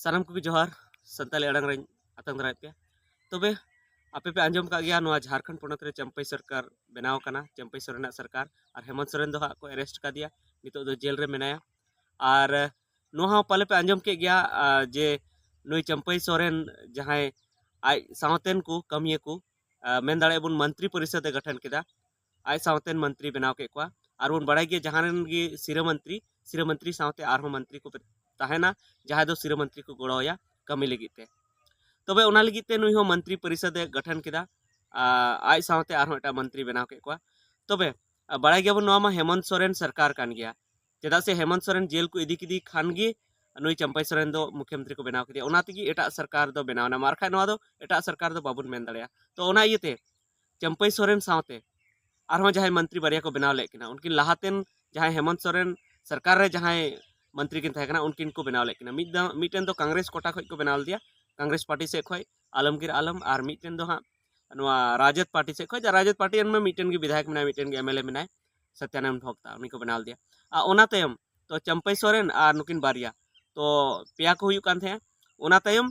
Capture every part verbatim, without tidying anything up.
ᱥᱟᱱᱟᱢ ᱠᱚᱜᱮ ᱡᱚᱦᱟᱨ᱾ ᱥᱟᱱᱛᱟᱲᱤ ᱟᱲᱟᱝ ᱨᱮᱧ ᱟᱛᱟᱝ ᱫᱟᱨᱟᱭᱮᱫ ᱯᱮᱭᱟ᱾ ᱛᱚᱵᱮ ᱟᱯᱮ ᱯᱮ ᱟᱸᱡᱚᱢ ᱠᱟᱜ ᱜᱮᱭᱟ, ᱱᱚᱣᱟ ᱡᱷᱟᱲᱠᱷᱚᱸᱰ ᱯᱚᱱᱚᱛ ᱨᱮ ᱪᱟᱹᱢᱯᱟᱹᱭ ᱥᱚᱨᱠᱟᱨ ᱵᱮᱱᱟᱣ ᱠᱟᱱᱟ, ᱪᱟᱹᱢᱯᱟᱹᱭ ᱥᱚᱨᱮᱱᱟᱜ ᱥᱚᱨᱠᱟᱨ, ᱟᱨ ᱦᱮᱢᱚᱱᱛ ᱥᱚᱨᱮᱱ ᱫᱚ ᱦᱟᱸᱜ ᱠᱚ ᱮᱨᱮᱥᱴ ᱠᱟᱫᱮᱭᱟ, ᱱᱤᱛᱚᱜ ᱫᱚ ᱡᱮᱞ ᱨᱮ ᱢᱮᱱᱟᱭᱟ᱾ ᱟᱨ ᱱᱚᱣᱟ ᱦᱚᱸ ᱯᱟᱞᱮ ᱯᱮ ᱟᱸᱡᱚᱢ ᱠᱮᱫ ᱜᱮᱭᱟ, ᱟ, ᱡᱮ ᱱᱩᱭ ᱪᱟᱹᱢᱯᱟᱹᱭ ᱥᱚᱨᱮᱱ ᱡᱟᱦᱟᱸᱭ ᱟᱡ ᱥᱟᱶᱛᱮᱱ ᱠᱚ ᱠᱟᱹᱢᱤᱭᱟᱹ ᱠᱚ, ᱟ, ᱢᱮᱱ ᱫᱟᱲᱮᱭᱟᱜᱼᱟ ᱵᱚᱱ ᱢᱚᱱᱛᱨᱤ ᱯᱚᱨᱤᱥᱚᱫ ᱮ ᱜᱚᱴᱷᱚᱱ ᱠᱮᱫᱟ, ᱟᱡ ᱥᱟᱶᱛᱮᱱ ᱢᱚᱱᱛᱨᱤ ᱵᱮᱱᱟᱣ ᱠᱮᱫ ᱠᱚᱣᱟ᱾ ᱟᱨ ᱵᱚᱱ ᱵᱟᱲᱟᱭ ᱜᱮᱭᱟ ᱡᱟᱦᱟᱸ ᱨᱮᱱ ᱜᱮ ᱥᱤᱨᱟᱹ ᱢᱚᱱᱛᱨᱤ, ᱥᱤᱨᱟᱹ ᱢᱚᱱᱛᱨᱤ ᱥᱟᱶᱛᱮ ᱟᱨᱦᱚᱸ ᱢᱚᱱᱛᱨᱤ ᱠᱚ ᱛᱟᱦᱮᱱᱟ, ᱡᱟᱦᱟᱸᱭ ᱫᱚ ᱥᱤᱨᱟᱹ ᱢᱚᱱᱛᱨᱤ ᱠᱚᱠᱚ ᱜᱚᱲᱚ ᱟᱭᱟ ᱠᱟᱹᱢᱤ ᱞᱟᱹᱜᱤᱫ ᱛᱮ᱾ ᱛᱚᱵᱮ ᱚᱱᱟ ᱞᱟᱹᱜᱤᱫ ᱛᱮ ᱱᱩᱭ ᱦᱚᱸ ᱢᱚᱱᱛᱨᱤ ᱯᱚᱨᱤᱥᱚᱫ ᱮ ᱜᱚᱴᱷᱚᱱ ᱠᱮᱫᱟ, ᱟ, ᱟᱡ ᱥᱟᱶᱛᱮ ᱟᱨᱦᱚᱸ ᱮᱴᱟᱜ ᱢᱚᱱᱛᱨᱤ ᱵᱮᱱᱟᱣ ᱠᱮᱫ ᱠᱚᱣᱟ᱾ ᱛᱚᱵᱮ, ᱟ, ᱵᱟᱲᱟᱭ ᱜᱮᱭᱟᱵᱚᱱ ᱱᱚᱣᱟ ᱢᱟ ᱦᱮᱢᱚᱱᱛ ᱥᱚᱨᱮᱱ ᱥᱚᱨᱠᱟᱨ ᱠᱟᱱ ᱜᱮᱭᱟ᱾ ᱪᱮᱫᱟᱜ ᱥᱮ ᱦᱮᱢᱚᱱᱛ ᱥᱚᱨᱮᱱ ᱡᱮᱞ ᱠᱚ ᱤᱫᱤ ᱠᱮᱫᱮ ᱠᱷᱟᱱ ᱜᱮ ᱱᱩᱭ ᱪᱟᱹᱢᱯᱟᱹᱭ ᱥᱚᱨᱮᱱ ᱫᱚ ᱢᱩᱠᱷᱭᱚᱢᱚᱱᱛᱨᱤ ᱠᱚ ᱵᱮᱱᱟᱣ ᱠᱮᱫᱮᱭᱟ, ᱚᱱᱟ ᱛᱮᱜᱮ ᱮᱴᱟᱜ ᱥᱚᱨᱠᱟᱨ ᱫᱚ ᱵᱮᱱᱟᱣ ᱮᱱᱟ᱾ ᱟᱨ ᱵᱟᱠᱷᱟᱡ ᱱᱚᱣᱟ ᱫᱚ ᱮᱴᱟᱜ ᱥᱚᱨᱠᱟᱨ ᱫᱚ ᱵᱟᱵᱚᱱ ᱢᱮᱱ ᱫᱟᱲᱮᱭᱟᱜᱼᱟ᱾ ᱛᱚ ᱚᱱᱟ ᱤᱭᱟᱹᱛᱮ ᱪᱟᱹᱢᱯᱟᱹᱭ ᱥᱚᱨᱮᱱ ᱥᱟᱶᱛᱮ ᱟᱨᱦᱚᱸ ᱡᱟᱦᱟᱸᱭ ᱢᱚᱱᱛᱨᱤ ᱵᱟᱨᱭᱟ ᱠᱚ ᱵᱮᱱᱟᱣ ᱞᱮᱫ ᱠᱤᱱᱟ, ᱩᱱᱠᱤᱱ ᱞᱟᱦᱟᱛᱮᱱ ᱡᱟᱦᱟᱸᱭ ᱦᱮᱢᱚᱱᱛ ᱥᱚᱨᱮᱱ ᱥᱚᱨᱠᱟᱨ ᱨᱮ ᱡᱟᱦᱟᱸᱭ ᱢᱚᱱᱛᱨᱤ ᱠᱤᱱ ᱛᱟᱦᱮᱸ ᱠᱟᱱᱟ, ᱩᱱᱠᱤᱱ ᱠᱚ ᱵᱮᱱᱟᱣ ᱞᱮᱫ ᱠᱤᱱᱟ᱾ ᱢᱤᱫ ᱫᱚ, ᱢᱤᱫᱴᱮᱱ ᱫᱚ ᱠᱚᱝᱜᱨᱮᱥ ᱠᱚᱴᱟ ᱠᱷᱚᱡ ᱠᱚ ᱵᱮᱱᱟᱣ ᱞᱮᱫᱮᱭᱟ, ᱠᱚᱝᱜᱨᱮᱥ ᱯᱟᱨᱴᱤ ᱥᱮᱫ ᱠᱷᱚᱡ ᱟᱞᱚᱢᱜᱤᱨ ᱟᱞᱚᱢ, ᱟᱨ ᱢᱤᱫᱴᱮᱱ ᱫᱚ ᱦᱟᱸᱜ ᱱᱚᱣᱟ ᱨᱟᱡᱚᱫ ᱯᱟᱨᱴᱤ ᱥᱮᱫ ᱠᱷᱚᱡ, ᱨᱟᱡᱚᱫ ᱯᱟᱨᱴᱤ ᱨᱮᱱ ᱢᱟ ᱢᱤᱫᱴᱮᱱ ᱜᱮ ᱵᱤᱫᱷᱟᱭᱚᱠ ᱢᱮᱱᱟᱭ, ᱢᱤᱫᱴᱮᱱ ᱜᱮ ᱮᱢ ᱮᱞ ᱮ ᱢᱮᱱᱟᱭ, ᱥᱚᱛᱭᱟᱱᱚᱱᱫ ᱵᱷᱚᱠᱛᱟ, ᱩᱱᱤ ᱠᱚ ᱵᱮᱱᱟᱣ ᱞᱮᱫᱮᱭᱟ᱾ ᱟᱨ ᱚᱱᱟ ᱛᱟᱭᱚᱢ ᱛᱚ ᱪᱟᱹᱢᱯᱟᱹᱭ ᱥᱚᱨᱮᱱ ᱟᱨ ᱱᱩᱠᱤᱱ ᱵᱟᱨᱭᱟ, ᱛᱚ ᱯᱮᱭᱟ ᱠᱚ ᱦᱩᱭᱩᱜ ᱠᱟᱱ ᱛᱟᱦᱮᱸᱜᱼᱟ᱾ ᱚᱱᱟ ᱛᱟᱭᱚᱢ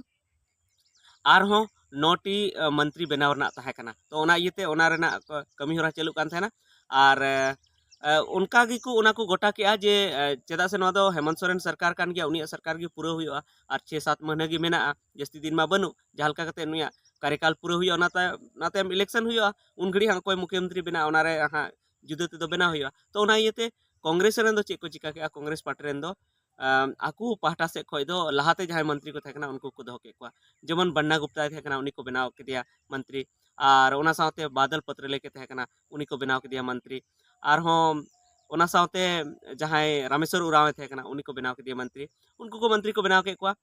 ᱟᱨᱦᱚᱸ ᱱᱚᱴᱤ, ᱟ, ᱢᱚᱱᱛᱨᱤ ᱵᱮᱱᱟᱣ ᱨᱮᱱᱟᱜ ᱛᱟᱦᱮᱸ ᱠᱟᱱᱟ᱾ ᱛᱚ ᱚᱱᱟ ᱤᱭᱟᱹᱛᱮ ᱚᱱᱟ ᱨᱮᱱᱟᱜ ᱠᱚ-, ᱠᱟᱹᱢᱤ ᱦᱚᱨᱟ ᱪᱟᱹᱞᱩᱜ ᱠᱟᱱ ᱛᱟᱦᱮᱱᱟ᱾ ᱟᱨ, ᱮ, ᱮ, ᱚᱱᱠᱟ ᱜᱮᱠᱚ ᱚᱱᱟ ᱠᱚ ᱜᱚᱴᱟ ᱠᱮᱜᱼᱟ ᱡᱮ, ᱮ, ᱪᱮᱫᱟᱜ ᱥᱮ ᱱᱚᱣᱟ ᱫᱚ ᱦᱮᱢᱚᱱᱛ ᱥᱚᱨᱮᱱ ᱥᱚᱨᱠᱟᱨ ᱠᱟᱱ ᱜᱮᱭᱟ, ᱩᱱᱤᱭᱟᱜ ᱥᱚᱨᱠᱟᱨ ᱜᱮ ᱯᱩᱨᱟᱹ ᱦᱩᱭᱩᱜᱼᱟ᱾ ᱟᱨ ᱪᱷᱮ ᱥᱟᱛ ᱢᱟᱹᱦᱱᱟᱹ ᱜᱮ ᱢᱮᱱᱟᱜᱼᱟ, ᱡᱟᱹᱥᱛᱤ ᱫᱤᱱ ᱢᱟ ᱵᱟᱹᱱᱩᱜ᱾ ᱡᱟᱦᱟᱸ ᱞᱮᱠᱟ ᱠᱟᱛᱮ ᱱᱩᱭᱟᱜ ᱠᱟᱨᱭᱚᱠᱟᱞ ᱯᱩᱨᱟᱹ ᱦᱩᱭᱩᱜᱼᱟ, ᱚᱱᱟ ᱛᱟᱭᱚᱢ, ᱚᱱᱟ ᱛᱟᱭᱚᱢ ᱤᱞᱮᱠᱥᱚᱱ ᱦᱩᱭᱩᱜᱼᱟ, ᱩᱱ ᱜᱷᱟᱹᱲᱤᱡ ᱦᱟᱸᱜ ᱚᱠᱚᱭ ᱢᱩᱠᱷᱭᱚᱢᱚᱱᱛᱨᱤ ᱵᱮᱱᱟᱜᱼᱟ, ᱚᱱᱟ ᱨᱮ ᱦᱟᱸᱜ ᱡᱩᱫᱟᱹ ᱛᱮᱫᱚ ᱵᱮᱱᱟᱣ ᱦᱩᱭᱩᱜᱼᱟ᱾ ᱛᱚ ᱚᱱᱟ ᱤᱭᱟᱹᱛᱮ ᱠᱚᱝᱜᱨᱮᱥ ᱨᱮᱱ ᱫᱚ ᱪᱮᱫ ᱠᱚ ᱪᱤᱠᱟ ᱠᱮᱜᱼᱟ, ᱠᱚᱝᱜᱨᱮᱥ ᱯᱟᱨᱴᱤ ᱨᱮᱱ ᱫᱚ, ᱟᱢ, ᱟᱠᱚ ᱯᱟᱦᱴᱟ ᱥᱮᱫ ᱠᱷᱚᱡ ᱫᱚ ᱞᱟᱦᱟᱛᱮ ᱡᱟᱦᱟᱸᱭ ᱢᱚᱱᱛᱨᱤ ᱠᱚ ᱛᱟᱦᱮᱸ ᱠᱟᱱᱟ, ᱩᱱᱠᱩ ᱠᱚ ᱫᱚᱦᱚ ᱠᱮᱫ ᱠᱚᱣᱟ᱾ ᱡᱮᱢᱚᱱ ᱵᱟᱱᱱᱟ ᱜᱩᱯᱛᱟᱭ ᱛᱟᱦᱮᱸ ᱠᱟᱱᱟ, ᱩᱱᱤ ᱠᱚ ᱵᱮᱱᱟᱣ ᱠᱮᱫᱮᱭᱟ ᱢᱚᱱᱛᱨᱤ᱾ ᱟᱨ ᱚᱱᱟ ᱥᱟᱶᱛᱮ ᱵᱟᱫᱚᱞ ᱯᱚᱛᱨᱚᱞᱮᱠᱷᱮ ᱛᱟᱦᱮᱸ ᱠᱟᱱᱟ, ᱩᱱᱤ ᱠᱚ ᱵᱮᱱᱟᱣ ᱠᱮᱫᱮᱭᱟ ᱢᱚᱱᱛᱨᱤ᱾ ᱟᱨᱦᱚᱸ ᱚᱱᱟ ᱥᱟᱶᱛᱮ ᱡᱟᱦᱟᱸᱭ ᱨᱟᱢᱮᱥᱣᱚᱨ ᱩᱨᱟᱸᱣ ᱮ ᱛᱟᱦᱮᱸ ᱠᱟᱱᱟ, ᱩᱱᱤ ᱠᱚ ᱵᱮᱱᱟᱣ ᱠᱮᱫᱮᱭᱟ ᱢᱚᱱᱛᱨᱤ᱾ ᱩᱱᱠᱩ ᱠᱚ ᱢᱚᱱᱛᱨᱤ ᱠᱚ ᱵᱮᱱᱟᱣ ᱠᱮᱫ ᱠᱚᱣᱟ᱾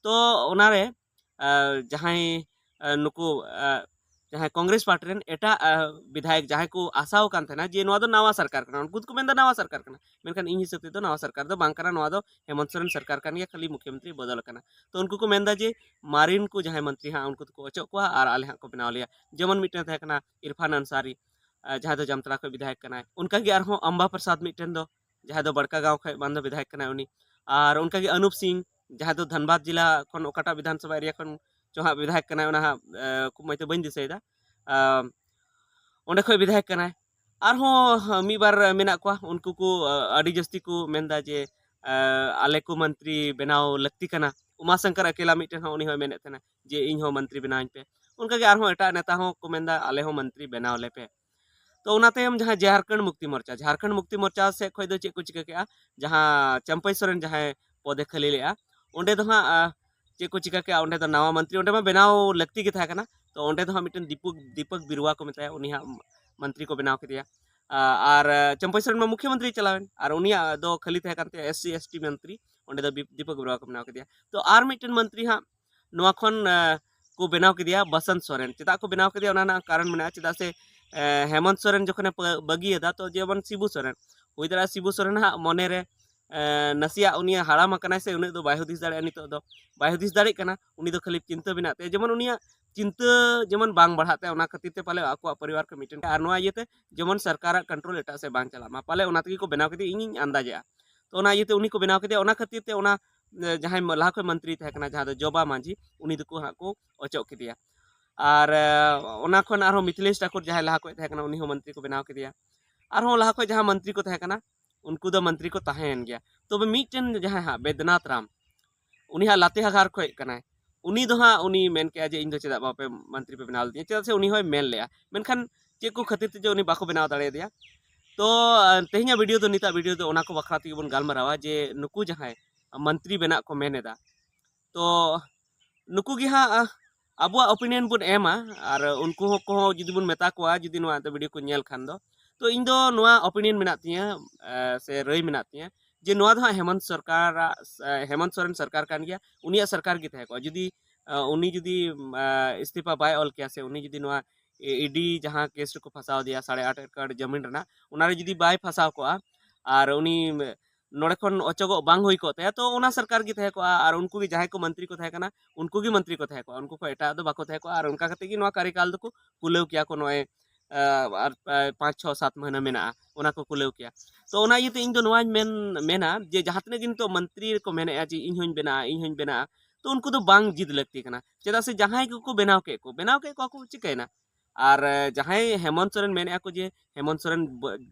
ᱛᱚ ᱚᱱᱟᱨᱮ, ᱟ, ᱡᱟᱦᱟᱸᱭ, ᱟ, ᱱᱩᱠᱩ, ᱟ, ᱡᱟᱦᱟᱸᱭ ᱠᱚᱝᱜᱨᱮᱥ ᱯᱟᱨᱴᱤ ᱨᱮᱱ ᱮᱴᱟᱜ, ᱟ, ᱵᱤᱫᱷᱟᱭᱚᱠ ᱡᱟᱦᱟᱸᱭ ᱠᱚ ᱟᱥᱟᱣ ᱠᱟᱱ ᱛᱟᱦᱮᱱᱟ ᱡᱮ ᱱᱚᱣᱟ ᱫᱚ ᱱᱟᱣᱟ ᱥᱚᱨᱠᱟᱨ ᱠᱟᱱᱟ, ᱩᱱᱠᱩ ᱫᱚᱠᱚ ᱢᱮᱱᱫᱟ ᱱᱟᱣᱟ ᱥᱚᱨᱠᱟᱨ ᱠᱟᱱᱟ, ᱢᱮᱱᱠᱷᱟᱱ ᱤᱧ ᱦᱤᱥᱟᱹᱵ ᱛᱮᱫᱚ ᱱᱟᱣᱟ ᱥᱚᱨᱠᱟᱨ ᱫᱚ ᱵᱟᱝ ᱠᱟᱱᱟ, ᱱᱚᱣᱟ ᱫᱚ ᱦᱮᱢᱚᱱᱛ ᱥᱚᱨᱮᱱ ᱥᱚᱨᱠᱟᱨ ᱠᱟᱱ ᱜᱮᱭᱟ, ᱠᱷᱟᱹᱞᱤ ᱢᱩᱠᱷᱭᱚᱢᱚᱱᱛᱨᱤ ᱵᱚᱫᱚᱞ ᱟᱠᱟᱱᱟ᱾ ᱛᱚ ᱩᱱᱠᱩ ᱠᱚ ᱢᱮᱱᱫᱟ ᱡᱮ ᱢᱟᱨᱮᱱ ᱠᱚ ᱡᱟᱦᱟᱸᱭ ᱢᱚᱱᱛᱨᱤ ᱦᱟᱸᱜ ᱩᱱᱠᱩ ᱫᱚᱠᱚ ᱚᱪᱚᱜ ᱠᱚᱣᱟ ᱟᱨ ᱟᱞᱮ ᱦᱟᱸᱜ ᱠᱚ ᱵᱮᱱᱟᱣ ᱞᱮᱭᱟ᱾ ᱡᱮᱢᱚᱱ ᱢᱤᱫᱴᱮᱱ ᱛᱟᱦᱮᱸ ᱠᱟᱱᱟ ᱤᱨᱯᱷᱟᱱ ᱟᱱᱥᱟᱨᱤ, ᱟ, ᱡᱟᱦᱟᱸᱭ ᱫᱚ ᱡᱟᱢᱛᱟᱲᱟ ᱠᱷᱚᱱ ᱵᱤᱫᱷᱟᱭᱚᱠ ᱠᱟᱱᱟᱭ, ᱚᱱᱠᱟᱜᱮ ᱟᱨᱦᱚᱸ ᱟᱢᱵᱟ ᱯᱨᱚᱥᱟᱫᱽ ᱢᱤᱫᱴᱮᱱ ᱫᱚ, ᱡᱟᱦᱟᱸᱭ ᱫᱚ ᱵᱟᱲᱠᱟ ᱜᱟᱶ ᱠᱷᱚᱱ ᱵᱟᱝ ᱫᱚ ᱵᱤᱫᱷᱟᱭᱚᱠ ᱠᱟᱱᱟᱭ ᱩᱱᱤ, ᱟᱨ ᱚᱱᱠᱟᱜᱮ ᱟᱱᱩᱯ ᱥᱤᱝ, ᱡᱟᱦᱟᱸ ᱫᱚ ᱫᱷᱟᱱᱵᱟᱫᱽ ᱡᱮᱞᱟ ᱠᱷᱚᱱ ᱚᱠᱟᱴᱟᱜ ᱵᱤᱫᱷᱟᱱ ᱥᱚᱵᱷᱟ ᱮᱨᱤᱭᱟ ᱠᱷᱚᱱ ᱪᱚ ᱦᱟᱸᱜ ᱵᱤᱫᱷᱟᱭᱚᱠ ᱠᱟᱱᱟᱭ, ᱚᱱᱟ ᱦᱟᱸᱜ ᱠᱷᱩᱵ ᱢᱚᱡᱽ ᱛᱮ ᱵᱟᱹᱧ ᱫᱤᱥᱟᱹᱭᱮᱫᱟ᱾ ᱚᱸᱰᱮ ᱠᱷᱚᱱ ᱵᱤᱫᱷᱟᱭᱚᱠ ᱠᱟᱱᱟᱭ᱾ ᱟᱨᱦᱚᱸ ᱢᱤᱫ ᱵᱟᱨ ᱢᱮᱱᱟᱜ ᱠᱚᱣᱟ, ᱩᱱᱠᱩ ᱠᱚ ᱟᱹᱰᱤ ᱡᱟᱹᱥᱛᱤ ᱠᱚ ᱢᱮᱱᱫᱟ ᱡᱮ ᱟᱞᱮ ᱠᱚ ᱢᱚᱱᱛᱨᱤ ᱵᱮᱱᱟᱣ ᱞᱟᱹᱠᱛᱤ ᱠᱟᱱᱟ᱾ ᱩᱢᱟ ᱥᱚᱝᱠᱚᱨ ᱟᱠᱮᱞᱟ ᱢᱤᱫᱴᱮᱱ ᱦᱚᱸ, ᱩᱱᱤ ᱦᱚᱸᱭ ᱢᱮᱱᱮᱫ ᱛᱟᱦᱮᱱᱟ ᱡᱮ ᱤᱧ ᱦᱚᱸ ᱢᱚᱱᱛᱨᱤ ᱵᱮᱱᱟᱣᱤᱧ ᱯᱮ᱾ ᱚᱱᱠᱟᱜᱮ ᱟᱨᱦᱚᱸ ᱮᱴᱟᱜ ᱱᱮᱛᱟ ᱦᱚᱸ ᱠᱚ ᱢᱮᱱᱫᱟ ᱟᱞᱮ ᱦᱚᱸ ᱢᱚᱱᱛᱨᱤ ᱵᱮᱱᱟᱣ ᱞᱮᱯᱮ᱾ ᱛᱚ ᱚᱱᱟ ᱛᱟᱭᱚᱢ ᱡᱟᱦᱟᱸ ᱡᱷᱟᱨᱠᱷᱚᱸᱰ ᱢᱩᱠᱛᱤ ᱢᱳᱨᱪᱟ, ᱡᱷᱟᱨᱠᱷᱚᱸᱰ ᱢᱩᱠᱛᱤ ᱢᱳᱨᱪᱟ ᱥᱮᱫ ᱠᱷᱚᱱ ᱫᱚ ᱪᱮᱫ ᱠᱚ ᱪᱤᱠᱟᱹ ᱠᱮᱜᱼᱟ, ᱡᱟᱦᱟᱸ ᱪᱟᱢᱯᱟᱹᱭ ᱥᱚᱨᱮᱱ ᱡᱟᱦᱟᱸᱭ ᱯᱚᱫᱮ ᱠᱷᱟᱹᱞᱤ ᱞᱮᱜᱼᱟ, ᱚᱸᱰᱮ ᱫᱚ ᱦᱟᱸᱜ ᱪᱮᱫ ᱠᱚ ᱪᱤᱠᱟᱹ ᱠᱮᱜᱼᱟ, ᱚᱸᱰᱮ ᱫᱚ ᱱᱟᱣᱟ ᱢᱚᱱᱛᱨᱤ ᱚᱸᱰᱮ ᱢᱟ ᱵᱮᱱᱟᱣ ᱞᱟᱹᱠᱛᱤ ᱜᱮ ᱛᱟᱦᱮᱸ ᱠᱟᱱᱟ᱾ ᱛᱚ ᱚᱸᱰᱮ ᱫᱚ ᱦᱟᱸᱜ ᱢᱤᱫᱴᱮᱱ ᱫᱤᱯᱚᱠ ᱫᱤᱯᱚᱠ ᱵᱤᱨᱩᱣᱟ ᱠᱚ ᱢᱮᱛᱟᱭᱟ, ᱩᱱᱤ ᱦᱟᱸᱜ ᱢᱚᱱᱛᱨᱤ ᱠᱚ ᱵᱮᱱᱟᱣ ᱠᱮᱫᱮᱭᱟ᱾ ᱟᱨ ᱪᱟᱢᱯᱟᱹᱭ ᱥᱚᱨᱮᱱ ᱢᱟ ᱢᱩᱠᱷᱭᱚᱢᱚᱱᱛᱨᱤ ᱪᱟᱞᱟᱣᱮᱱ, ᱟᱨ ᱩᱱᱤᱭᱟᱜ ᱫᱚ ᱠᱷᱟᱹᱞᱤ ᱛᱟᱦᱮᱸ ᱠᱟᱱ ᱛᱟᱭᱟ ᱮᱥ ᱥᱤ ᱮᱥ ᱴᱤ ᱢᱚᱱᱛᱨᱤ, ᱚᱸᱰᱮ ᱫᱚ ᱫᱤᱯᱚᱠ ᱵᱤᱨᱩᱣᱟ ᱠᱚ ᱵᱮᱱᱟᱣ ᱠᱮᱫᱮᱭᱟ᱾ ᱛᱚ ᱟᱨ ᱢᱤᱫᱴᱮᱱ ᱢᱚᱱᱛᱨᱤ ᱦᱟᱸᱜ ᱱᱚᱣᱟ ᱠᱷᱚᱱ ᱠᱚ ᱵᱮᱱᱟᱣ ᱠᱮᱫᱮᱭᱟ ᱵᱚᱥᱚᱱᱛ ᱥᱚᱨᱮᱱ᱾ ᱪᱮᱫᱟᱜ ᱠᱚ ᱵᱮᱱᱟᱣ ᱠᱮᱫᱮᱭᱟ, ᱚᱱᱟ ᱨᱮᱱᱟᱜ ᱠᱟᱨᱚᱱ ᱢᱮᱱᱟᱜᱼᱟ᱾ ᱪᱮᱫᱟᱜ ᱥᱮ ᱦᱮᱢᱚᱱᱛ ᱥᱚᱨᱮᱱ ᱡᱚᱠᱷᱚᱱᱮ ᱵᱟᱹᱜᱤᱭᱟᱫᱟ, ᱛᱚ ᱡᱮᱢᱚᱱ ᱥᱤᱵᱩ ᱥᱚᱨᱮᱱ, ᱦᱩᱭ ᱫᱟᱲᱮᱭᱟᱜᱼᱟ ᱥᱤᱵᱩ ᱥᱚᱨᱮᱱ ᱦᱟᱸᱜ ᱢᱚᱱᱮᱨᱮ ᱱᱟᱥᱮᱭᱟᱜ ᱩᱱᱤ ᱦᱟᱲᱟᱢ ᱟᱠᱟᱱᱟᱭ ᱥᱮ, ᱩᱱᱟᱹᱜ ᱫᱚ ᱵᱟᱭ ᱦᱩᱫᱤᱥ ᱫᱟᱲᱮᱭᱟᱜᱼᱟ, ᱱᱤᱛᱚᱜ ᱫᱚ ᱵᱟᱭ ᱦᱩᱫᱤᱥ ᱫᱟᱲᱮᱭᱟᱜ ᱠᱟᱱᱟ᱾ ᱩᱱᱤ ᱫᱚ ᱠᱷᱟᱹᱞᱤ ᱪᱤᱱᱛᱟᱹ ᱢᱮᱱᱟᱜ ᱛᱟᱭᱟ, ᱡᱮᱢᱚᱱ ᱩᱱᱤᱭᱟᱜ ᱪᱤᱱᱛᱟᱹ ᱡᱮᱢᱚᱱ ᱵᱟᱝ ᱵᱟᱲᱦᱟᱜ ᱛᱟᱭᱟ, ᱚᱱᱟ ᱠᱷᱟᱹᱛᱤᱨ ᱛᱮ ᱯᱟᱞᱮ ᱟᱠᱚᱣᱟᱜ ᱯᱚᱨᱤᱵᱟᱨ ᱠᱚ ᱢᱤᱫᱴᱮᱱ, ᱟᱨ ᱱᱚᱣᱟ ᱤᱭᱟᱹᱛᱮ ᱡᱮᱢᱚᱱ ᱥᱚᱨᱠᱟᱨᱟᱜ ᱠᱚᱱᱴᱨᱳᱞ ᱮᱴᱟᱜ ᱥᱮᱫ ᱵᱟᱝ ᱪᱟᱞᱟᱜ ᱢᱟ, ᱯᱟᱞᱮ ᱚᱱᱟ ᱛᱮᱜᱮ ᱠᱚ ᱵᱮᱱᱟᱣ ᱠᱮᱫᱮᱭᱟ, ᱤᱧᱤᱧ ᱟᱱᱫᱟᱡᱮᱜᱼᱟ᱾ ᱛᱚ ᱚᱱᱟ ᱤᱭᱟᱹᱛᱮ ᱩᱱᱤ ᱠᱚ ᱵᱮᱱᱟᱣ ᱠᱮᱫᱮᱭᱟ᱾ ᱚᱱᱟ ᱠᱷᱟᱹᱛᱤᱨ ᱛᱮ ᱚᱱᱟ ᱡᱟᱦᱟᱸᱭ ᱞᱟᱦᱟ ᱠᱷᱚᱱ ᱢᱚᱱᱛᱨᱤ ᱛᱟᱦᱮᱸ ᱠᱟᱱᱟ, ᱡᱟᱦᱟᱸ ᱫᱚ ᱡᱚᱵᱟ ᱢᱟᱹᱡᱷᱤ, ᱩᱱᱤ ᱫᱚᱠᱚ ᱦᱟᱸᱜ ᱠᱚ ᱚᱪᱚᱜ ᱠᱮᱫᱮᱭᱟ᱾ ᱟᱨ ᱚᱱᱟ ᱠᱷᱚᱱ ᱟᱨᱦᱚᱸ ᱢᱤᱛᱷᱤᱞᱮᱥ ᱴᱷᱟᱠᱩᱨ ᱡᱟᱦᱟᱸᱭ ᱞᱟᱦᱟ ᱠᱷᱚᱱ ᱛᱟᱦᱮᱸ ᱠᱟᱱᱟ, ᱩᱱᱤ ᱦᱚᱸ ᱢᱚᱱᱛᱨᱤ ᱠᱚ ᱵᱮᱱᱟᱣ ᱠᱮᱫᱮᱭᱟ᱾ ᱟᱨᱦᱚᱸ ᱞᱟᱦᱟ ᱠᱷᱚᱱ ᱡᱟᱦᱟᱸ ᱢᱚᱱᱛᱨᱤ ᱠᱚ ᱛᱟᱦᱮᱸ ᱠᱟᱱᱟ, ᱩᱱᱠᱩ ᱫᱚ ᱢᱚᱱᱛᱨᱤ ᱠᱚ ᱛᱟᱦᱮᱸᱭᱮᱱ ᱜᱮᱭᱟ᱾ ᱛᱚᱵᱮ ᱢᱤᱫᱴᱮᱱ ᱡᱟᱦᱟᱸᱭ ᱦᱟᱸᱜ ᱵᱮᱫᱽᱱᱟᱛᱷ ᱨᱟᱢ, ᱩᱱᱤ ᱦᱟᱸᱜ ᱞᱟᱛᱮᱦᱟᱜᱟᱨ ᱠᱷᱚᱱ ᱠᱟᱱᱟᱭ᱾ ᱩᱱᱤ ᱫᱚ ᱦᱟᱸᱜ ᱩᱱᱤ ᱢᱮᱱ ᱠᱮᱜᱼᱟ ᱡᱮ ᱤᱧ ᱫᱚ ᱪᱮᱫᱟᱜ ᱵᱟᱯᱮ ᱢᱚᱱᱛᱨᱤ ᱯᱮ ᱵᱮᱱᱟᱣ ᱞᱤᱫᱤᱧᱟ, ᱪᱮᱫᱟᱜ ᱥᱮ ᱩᱱᱤ ᱦᱚᱸᱭ ᱢᱮᱱ ᱞᱮᱜᱼᱟ᱾ ᱢᱮᱱᱠᱷᱟᱱ ᱪᱮᱫ ᱠᱚ ᱠᱷᱟᱹᱛᱤᱨ ᱛᱮ ᱡᱮ ᱩᱱᱤ ᱵᱟᱠᱚ ᱵᱮᱱᱟᱣ ᱫᱟᱲᱮᱭᱟᱫᱮᱭᱟ᱾ ᱛᱚ ᱛᱮᱦᱮᱧᱟᱜ ᱵᱷᱤᱰᱤᱭᱳ ᱫᱚ, ᱱᱤᱛᱟᱜ ᱵᱷᱤᱰᱤᱭᱳ ᱫᱚ ᱚᱱᱟ ᱠᱚ ᱵᱟᱠᱷᱨᱟ ᱛᱮᱜᱮ ᱵᱚᱱ ᱜᱟᱞᱢᱟᱨᱟᱣᱟ ᱡᱮ ᱱᱩᱠᱩ ᱡᱟᱦᱟᱸᱭ ᱢᱚᱱᱛᱨᱤ ᱵᱮᱱᱟᱜ ᱠᱚ ᱢᱮᱱ ᱮᱫᱟ, ᱛᱚ ᱱᱩᱠᱩ ᱜᱮ ᱦᱟᱸᱜ ᱟᱵᱚᱣᱟᱜ ᱚᱯᱤᱱᱤᱭᱚᱱ ᱵᱚᱱ ᱮᱢᱟ, ᱟᱨ ᱩᱱᱠᱩ ᱦᱚᱸ ᱠᱚᱦᱚᱸ ᱡᱩᱫᱤ ᱵᱚᱱ ᱢᱮᱛᱟ ᱠᱚᱣᱟ, ᱡᱩᱫᱤ ᱱᱚᱣᱟ ᱵᱷᱤᱰᱤᱭᱳ ᱠᱚ ᱧᱮᱞ ᱠᱷᱟᱱ ᱫᱚ, ᱛᱚ ᱤᱧ ᱫᱚ ᱱᱚᱣᱟ ᱚᱯᱤᱱᱤᱭᱚᱱ ᱢᱮᱱᱟᱜ ᱛᱤᱧᱟᱹ, ᱥᱮ ᱨᱟᱹᱭ ᱢᱮᱱᱟᱜ ᱛᱤᱧᱟᱹ ᱡᱮ ᱱᱚᱣᱟ ᱫᱚ ᱦᱟᱸᱜ ᱦᱮᱢᱚᱱᱛ ᱥᱚᱨᱠᱟᱨᱟᱜ, ᱦᱮᱢᱚᱱᱛ ᱥᱚᱨᱮᱱ ᱥᱚᱨᱠᱟᱨ ᱠᱟᱱ ᱜᱮᱭᱟ, ᱩᱱᱤᱭᱟᱜ ᱥᱚᱨᱠᱟᱨ ᱜᱮ ᱛᱟᱦᱮᱸ ᱠᱚᱜᱼᱟ᱾ ᱡᱩᱫᱤ ᱩᱱᱤ ᱡᱩᱫᱤ ᱤᱥᱛᱤᱯᱷᱟ ᱵᱟᱭ ᱚᱞ ᱠᱮᱭᱟ, ᱥᱮ ᱩᱱᱤ ᱡᱩᱫᱤ ᱱᱚᱣᱟ ᱤᱰᱤ ᱡᱟᱦᱟᱸ ᱠᱮᱥ ᱨᱮᱠᱚ ᱯᱷᱟᱸᱥᱟᱣ ᱫᱮᱭᱟ ᱥᱟᱲᱮ ᱟᱴ ᱮᱠᱚᱨ ᱡᱟᱢᱤᱱ ᱨᱮᱱᱟᱜ, ᱚᱱᱟᱨᱮ ᱡᱩᱫᱤ ᱵᱟᱭ ᱯᱷᱟᱸᱥᱟᱣ ᱠᱚᱜᱼᱟ, ᱟᱨ ᱩᱱᱤ ᱱᱚᱰᱮ ᱠᱷᱚᱱ ᱚᱪᱚᱜᱚᱜ ᱵᱟᱝ ᱦᱩᱭ ᱠᱚᱜ ᱛᱟᱭᱟ, ᱛᱚ ᱚᱱᱟ ᱥᱚᱨᱠᱟᱨ ᱜᱮ ᱛᱟᱦᱮᱸ ᱠᱚᱜᱼᱟ᱾ ᱟᱨ ᱩᱱᱠᱩ ᱜᱮ ᱡᱟᱦᱟᱸᱭ ᱠᱚ ᱢᱚᱱᱛᱨᱤ ᱠᱚ ᱛᱟᱦᱮᱸ ᱠᱟᱱᱟ, ᱩᱱᱠᱩ ᱜᱮ ᱢᱚᱱᱛᱨᱤ ᱠᱚ ᱛᱟᱦᱮᱸ ᱠᱚᱜᱼᱟ, ᱩᱱᱠᱩ ᱠᱷᱚᱱ ᱮᱴᱟᱜ ᱫᱚ ᱵᱟᱠᱚ ᱛᱟᱦᱮᱸ ᱠᱚᱜᱼᱟ᱾ ᱟᱨ ᱚᱱᱠᱟ ᱠᱟᱛᱮ ᱜᱮ ᱱᱚᱣᱟ ᱠᱟᱨᱭᱚᱠᱟᱞ ᱫᱚᱠᱚ ᱠᱩᱞᱟᱹᱣ ᱠᱮᱭᱟ ᱠᱚ ᱱᱚᱜᱼᱚᱭ ᱟᱨ ᱯᱟᱸᱪ ᱪᱷᱚ ᱥᱟᱛ ᱢᱟᱹᱦᱱᱟᱹ ᱢᱮᱱᱟᱜᱼᱟ, ᱚᱱᱟ ᱠᱚ ᱠᱩᱞᱟᱹᱣ ᱠᱮᱭᱟ᱾ ᱛᱚ ᱚᱱᱟ ᱤᱭᱟᱹᱛᱮ ᱤᱧ ᱫᱚ ᱱᱚᱣᱟᱧ ᱢᱮᱱ ᱢᱮᱱᱟ ᱡᱮ ᱡᱟᱦᱟᱸ ᱛᱤᱱᱟᱹᱜ ᱜᱮ ᱱᱤᱛᱚᱜ ᱢᱚᱱᱛᱨᱤ ᱠᱚ ᱢᱮᱱᱮᱫᱼᱟ ᱡᱮ ᱤᱧ ᱦᱚᱧ ᱵᱮᱱᱟᱜᱼᱟ, ᱤᱧ ᱦᱚᱧ ᱵᱮᱱᱟᱜᱼᱟ, ᱛᱚ ᱩᱱᱠᱩ ᱫᱚ ᱵᱟᱝ ᱡᱤᱫ ᱞᱟᱹᱠᱛᱤ ᱠᱟᱱᱟ᱾ ᱪᱮᱫᱟᱜ ᱥᱮ ᱡᱟᱦᱟᱸᱭ ᱠᱚᱠᱚ ᱵᱮᱱᱟᱣ ᱠᱮᱫ ᱠᱚ, ᱵᱮᱱᱟᱣ ᱠᱮᱫ ᱠᱚᱣᱟ ᱠᱚ, ᱪᱤᱠᱟᱹᱭᱮᱱᱟ? ᱟᱨ ᱡᱟᱦᱟᱸᱭ ᱦᱮᱢᱚᱱᱛ ᱥᱚᱨᱮᱱ ᱢᱮᱱᱮᱫᱼᱟ ᱠᱚ ᱡᱮ ᱦᱮᱢᱚᱱᱛ ᱥᱚᱨᱮᱱ